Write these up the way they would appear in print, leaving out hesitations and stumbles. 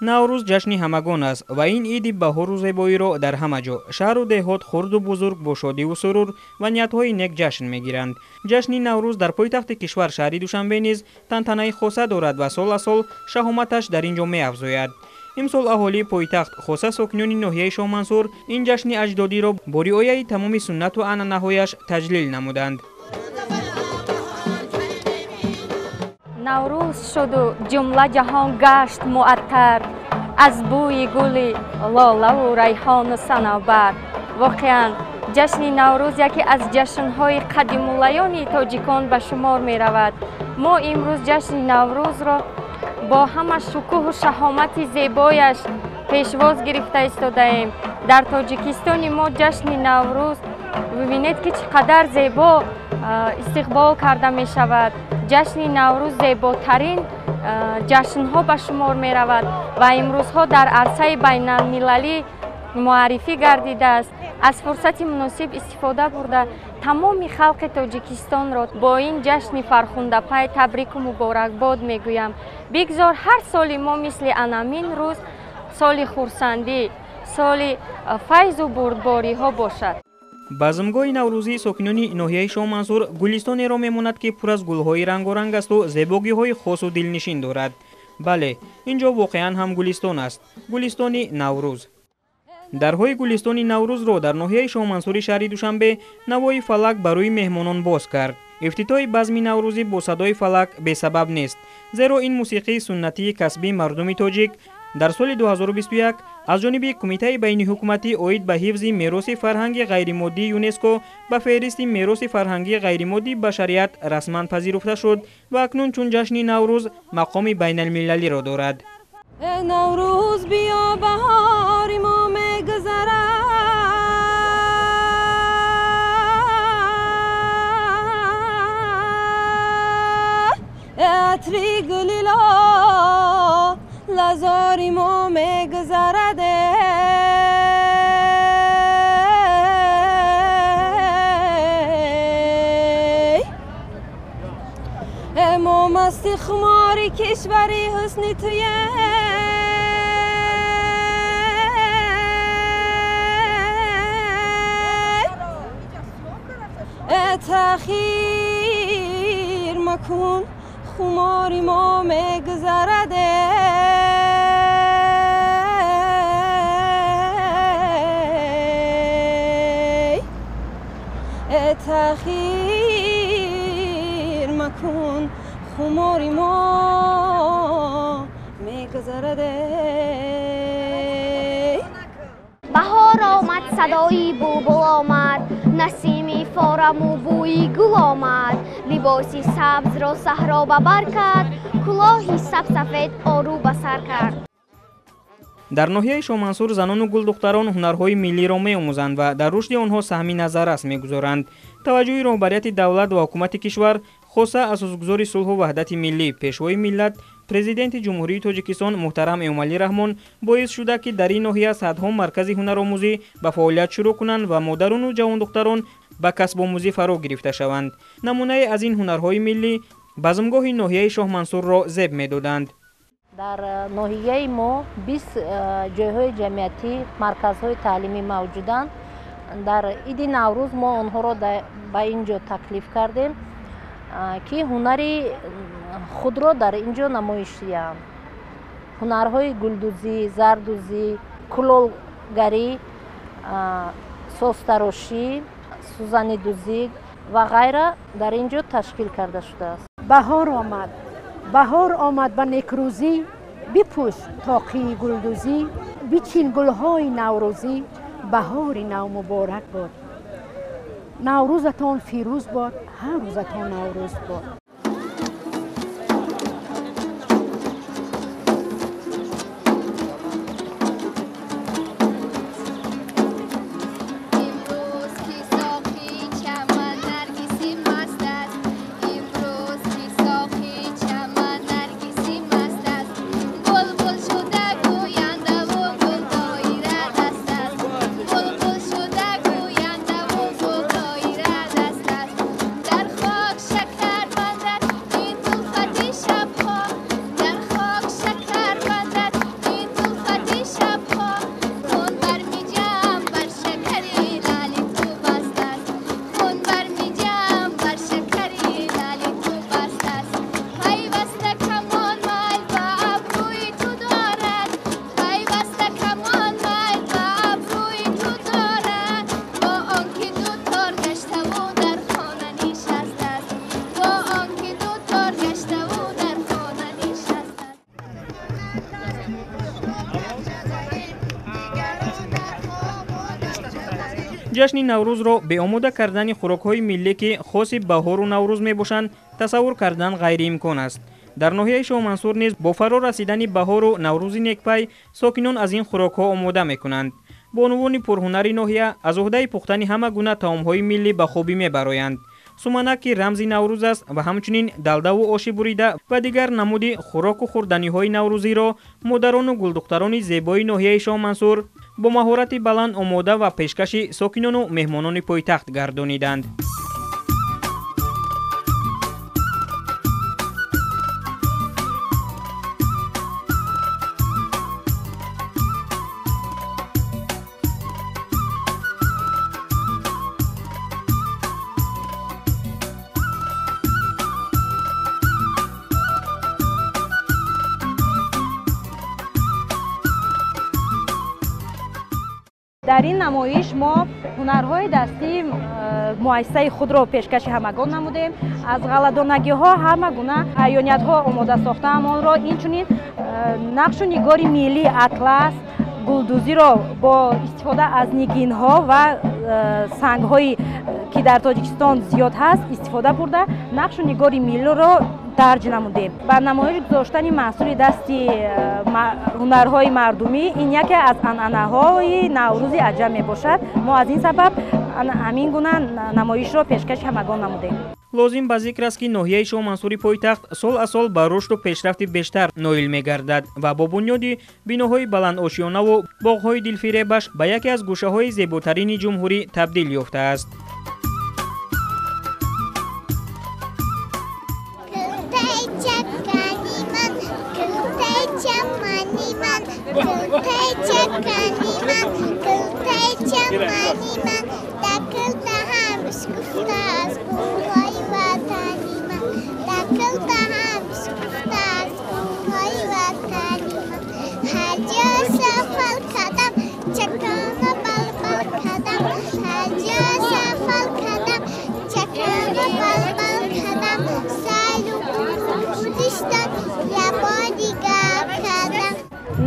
Наврӯз ҷашни ҳамагон аст ва ин иди баҳору зебоиро дар ҳама ҷо, шаҳру деҳот, хурду бузург бо шодиву сурур ва ниятҳои нек ҷашн мегиранд. Ҷашни Наврӯз дар пойтахти кишвар, шаҳри Душанбе низ тантанаи хоса дорад ва сол аз сол шаҳоматаш дар ин ҷо меафзояд. Имсол аҳолии пойтахт, хоса сокинони ноҳияи Шоҳмансур, ин ҷашни аҷдодиро бо риояи тамоми суннату анъанаҳояш таҷлил намуданд. Наврӯз шуду ҷумла ҷаҳон гашт муаттар аз бӯи гули лолаву райҳону санавбар. Воқеан, ҷашни Наврӯз яке аз ҷашнҳои қадимулайёни тоҷикон ба шумор меравад. Мо имрӯз ҷашни Наврӯзро бо ҳама шукӯҳу шаҳомати зебояш пешвоз гирифта истодаем. Дар Тоҷикистони мо ҷашни Наврӯз бибинед, ки чӣ қадар зебо истиқбол карда мешавад. Ҷашни Наврӯз зеботарин ҷашнҳо ба шумор меравад ва имрӯзҳо дар арсаи байналмилалӣ муаррифӣ гардидааст. Аз фурсати муносиб истифода бурда, тамоми халқи Тоҷикистонро бо ин ҷашни фархундапай табрику муборакбод мегӯям. Бигзор ҳар соли мо мисли анамин рӯз соли хурсандӣ, соли файзу бурдбориҳо бошад. Базмгоҳи наврӯзии сокинони ноҳияи Шоҳмансур гулистонеро мемонад, ки пур аз гулҳои рангоранг асту зебогиҳои хосу дилнишин дорад. Бале, ин ҷо воқеан ҳам гулистон аст, гулистони Наврӯз. Дарҳои гулистони Наврӯзро дар ноҳияи Шоҳмансури шаҳри Душанбе навои фалак барои меҳмонон боз кард. Ифтитоҳи базми наврӯзӣ бо садои фалак бесабаб нест, зеро ин мусиқии суннатии касбии мардуми тоҷик дар соли 2021 аз ҷониби Кумитаи байниҳукуматӣ оид ба ҳифзи мероси фарҳанги ғайримоддии ЮНЕСКО ба феҳристи мероси фарҳангии ғайримоддии башарият расман пазируфта шуд ва акнун чун ҷашни Наврӯз мақоми байналмилалиро дорад. Наврӯз биё, баҳори мо мегузарад, атри гули лолазори мо мегузарад. Мо масти хумори кишвари ҳусни туем, таъхир макун, хумори мо мегузарад. Таъхир макун, хумори мо мегузарад. Баҳор омад, садои булбул омад, насими фораму бӯи гул омад. Либоси сабзро саҳро ба бар кард, кулоҳи сабсафед ору ба сар кард. Дар ноҳияи Шоҳмансур занону гулдухтарон ҳунарҳои миллиро меомӯзанд ва дар рушди онҳо саҳми назаррас мегузоранд. Таваҷҷӯҳи роҳбарияти давлат ва ҳукумати кишвар, хоса асосгузори сулҳу ваҳдати миллӣ, пешвои миллат, Президенти Ҷумҳурии Тоҷикистон муҳтарам Эмомалӣ Раҳмон боис шуда, ки дар ин ноҳия садҳо маркази ҳунаромӯзӣ ба фаъолият шурӯъ кунанд ва модарону ҷавондухтарон ба касбомӯзӣ фаро гирифта шаванд. Намунае аз ин ҳунарҳои миллӣ базмгоҳи ноҳияи Шоҳмансурро зеб медоданд. Дар ноҳияи мо 20 ҷойҳои ҷамъиятӣ, марказҳои таълимӣ мавҷуданд. Дар иди Наврӯз мо онҳоро ба ин ҷо таклиф кардем, ки ҳунари худро дар ин ҷо намоиш диҳанд. Ҳунарҳои гулдӯзӣ, зардӯзӣ, кулолгарӣ, созтарошӣ, сӯзанидӯзӣ ва ғайра дар ин ҷо ташкил карда шудааст. Баҳор омад, баҳор омад ба некрӯзӣ, бипӯш тоқии гулдӯзӣ, бичин гулҳои наврӯзӣ, баҳори нав муборак бод. Наврӯзатон фирӯз бод, ҳар рӯзатон наврӯз бод. Дар хок шакар Ҷашни Наврӯзро бе омода кардани хӯрокҳои миллӣ, ки хоси баҳору Наврӯз мебошанд, тасаввур кардан ғайриимкон аст. Дар ноҳияи Шоҳмансур низ бо фаро расидани баҳору Наврӯзи некпай сокинон аз ин хӯрокҳо омода мекунанд. Бонувони пурҳунари ноҳия аз уҳдаи пухтани ҳама гуна таомҳои миллӣ ба хубӣ мебароянд. Суманак, ки рамзи Наврӯз аст, ва ҳамчунин далдаву оши бурида ва дигар намуди хӯроку хӯрданиҳои наврӯзиро модарону гулдухтарони зебои ноҳияи Шоҳмансур бо маҳорати баланд омода ва пешкаши сокинону меҳмонони пойтахт гардониданд. Дар ин намоиш мо ҳунарҳои дастии муассисаи худро пешкаши ҳамагон намудем. Аз ғалладонагиҳо ҳама гуна аёниятҳо омода сохтаам онро, инчунин нақшу нигори миллӣ, атлас, гулдӯзиро бо истифода аз нигинҳо ва сангҳое ки дар Тоҷикистон зиёд ҳаст истифода бурда, нақшу нигори миллиро дарҷ намудем. Ба намоиш гузоштани маҳсули дасти ҳунарҳои мардумӣ ин яке аз анъанаҳои Наврӯзи аҷам мебошад. Мо аз ин сабаб ҳамин гуна намоишро пешкаши ҳамагон намудем. Лозим ба зикр аст, ки ноҳияи Шоҳмансури пойтахт сол аз сол ба рушду пешрафти бештар ноил мегардад ва бо бунёди биноҳои баландошёнаву боғҳои дилфиребаш ба яке аз гӯшаҳои зеботарини ҷумҳурӣ табдил ёфтааст.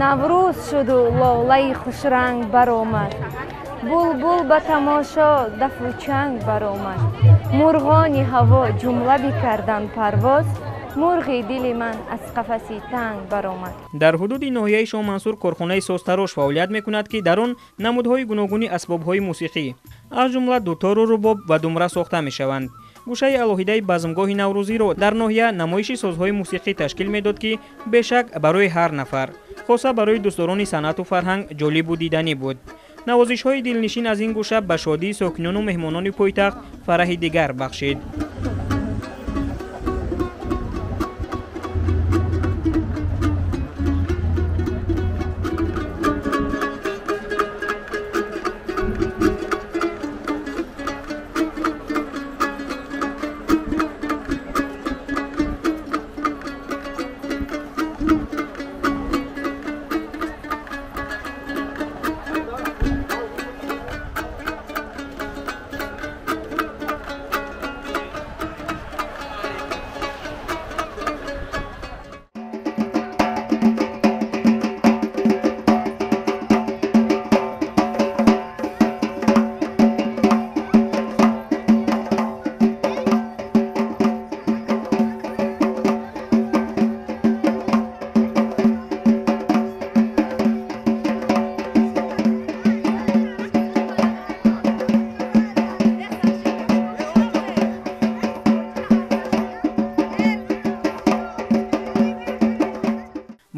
Наврӯз шуду лолаи хушранг баромад, булбул ба тамошо дафу чанг баромад, мурғони ҳаво ҷумла бикарданд парвоз, мурғи дили ман аз қафаси танг баромад. Дар ҳудуди ноҳияи Шоҳмансур корхонаи созтарош фаъолият мекунад, ки дар он намудҳои гуногуни асбобҳои мусиқӣ, аз ҷумла дутору рубоб ва думра сохта мешаванд. Гӯшаи алоҳидаи базмгоҳи наврӯзиро дар ноҳия намоиши созҳои мусиқӣ ташкил медод, ки бешак барои ҳар нафар, хоса барои дӯстдорони санъату фарҳанг ҷолибу диданӣ буд. Навозишҳои дилнишин аз ин гӯша ба шодии сокинону меҳмонони пойтахт фараҳи дигар бахшид.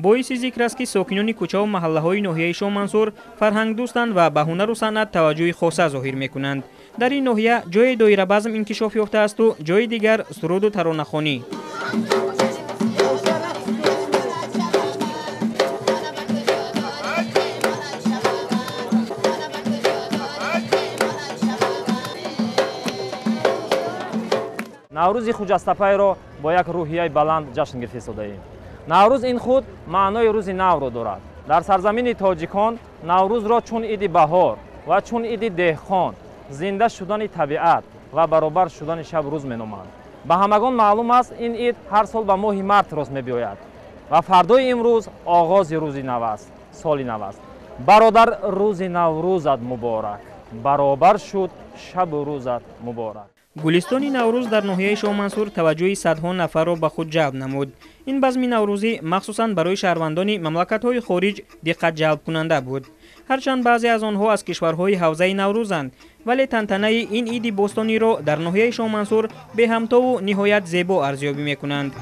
Боиси зикр аст, ки сокинони кӯчаву маҳаллаҳои ноҳияи Шоҳмансур фарҳангдӯстанд ва ба ҳунару санъат таваҷҷӯҳи хоса зоҳир мекунанд. Дар ин ноҳия ҷои доирабазм инкишоф ёфтаасту ҷои дигар суруду таронахонӣ. Наврӯзи Хуҷастапайро бо як рӯҳияи баланд ҷашн гирифта истодаем. Наврӯз ин худ маънои рӯзи навро дорад. Дар сарзамини тоҷикон Наврӯзро чун иди баҳор ва чун иди деҳқон, зинда шудани табиат ва баробар шудани шаб рӯз меноманд. Ба ҳамагон маълум аст, ин ид ҳар сол ба моҳи март рост мебиёяд ва фардои имрӯз оғози рӯзи нав аст, соли нав аст. Бародар, рӯзи Наврӯзат муборак. Баробар шуд шабу рӯзат муборак. Гулистони Наврӯз дар ноҳияи Шоҳмансур таваҷҷӯҳи садҳо нафарро ба худ ҷалб намуд. Ин базми наврӯзӣ махсусан барои шаҳрвандони мамлакатҳои хориҷ диққат ҷалбкунанда буд. Ҳарчанд баъзе аз онҳо аз кишварҳои ҳавзаи наврӯзанд, вале тантанаи ин иди бостониро дар ноҳияи Шоҳмансур беҳамтову ниҳоят зебо арзёбӣ мекунанд.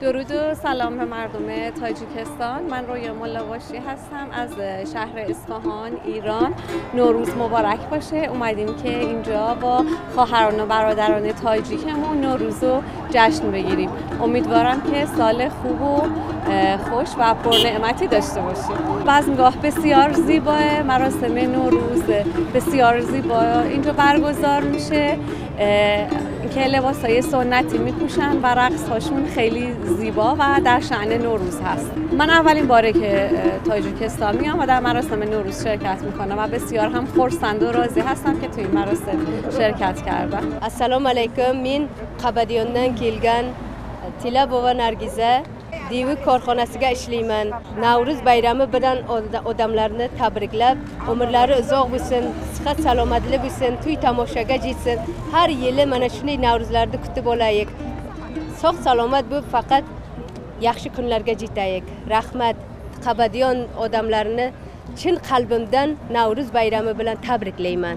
درود و سلام به مردم تاجیکستان. من رویا ملاباشی هستم از شهر اصفهان، ایران. نوروز مبارک باشه. اومدیم که اینجا با خواهران و برادران تاجیکمون نوروز رو جشن بگیریم. امیدوارم که سال خوب و خوش و پرنعمتی داشته باشیم. بزمگاه بسیار زیباه، مراسم نوروز بسیار زیبا اینجا برگزار میشه که لباسای سنتی میپوشن و رقص هاشون خیلی زیبا و در شأن نوروز هست. من اولین باره که تاجیکستان میام و در مراسم نوروز شرکت میکنم و بسیار هم خرسند و راضی هستم که توی این مراسم شرکت کردم. السلام علیکم. من قبادیونdan kelgan Tilabova Nargiza Devi korxonasiga ishlayman. Navro'z bayrami bilan odamlarni tabriklab, umrlari uzoq bo'lsin, sihat salomatlik bo'lsin, to'y tomoshaga jetsin. Har yili mana shunday Navro'zlarni kutib olaylik. Sog' salomat bo'lib faqat yaxshi kunlarga jetaylik. Rahmat. Qabadiyon odamlarini chin qalbimdan Navro'z bayrami bilan tabriklayman.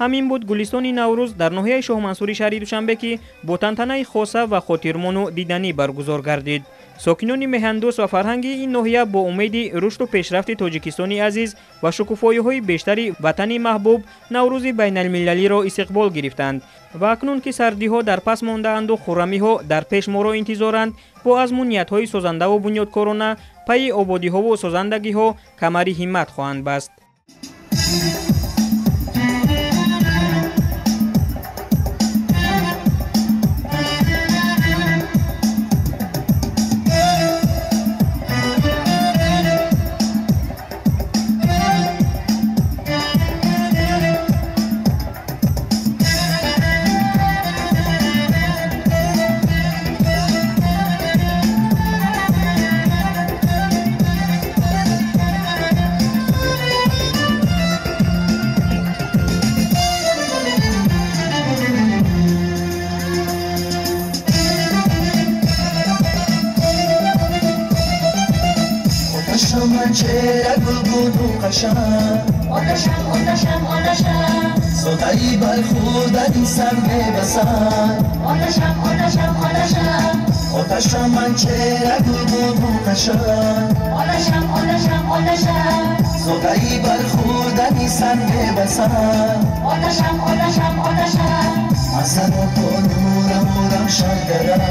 Ҳамин буд гулистони Наврӯз дар ноҳияи Шоҳмансури шаҳри Душанбе, ки бо тантанаи хоса ва хотирмону диданӣ баргузор гардид. Сокинони меҳандӯст ва фарҳанги ин ноҳия бо умеди рушду пешрафти Тоҷикистони азиз ва шукуфоиҳои бештари ватани маҳбуб Наврӯзи байналмилалиро истиқбол гирифтанд. Ва акнун ки сардиҳо дар пас мондаанду хуррамиҳо дар пеш моро интизоранд, бо азму ниятҳои созандаву бунёдкорона пайи ободиҳову созандагиҳо камари ҳиммат хоҳанд баст. آتشم آتشم آتشم صدایی برخوردنی سر ببسم آتشم آتشم آتشم آتشم من چرا گلگون قشم آتشم آتشم آتشم صدایی برخوردنی سر ببسم آتشم آتشم آتشم مثلا پا نورم ورم شندرم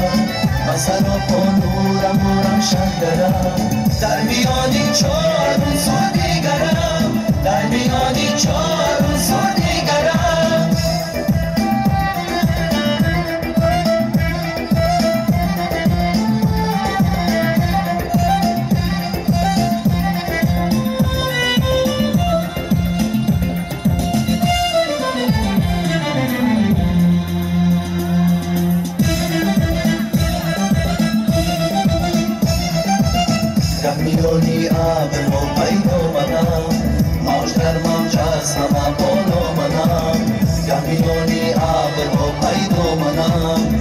مثلا پا نورم ورم شندرم در میانی چار عنصر دیگرم در میانی چار عنصر دیگرم. در میانی ابرها پیدا منم موج در موج از همه بالا منم. در میانی ابرها پیدا منم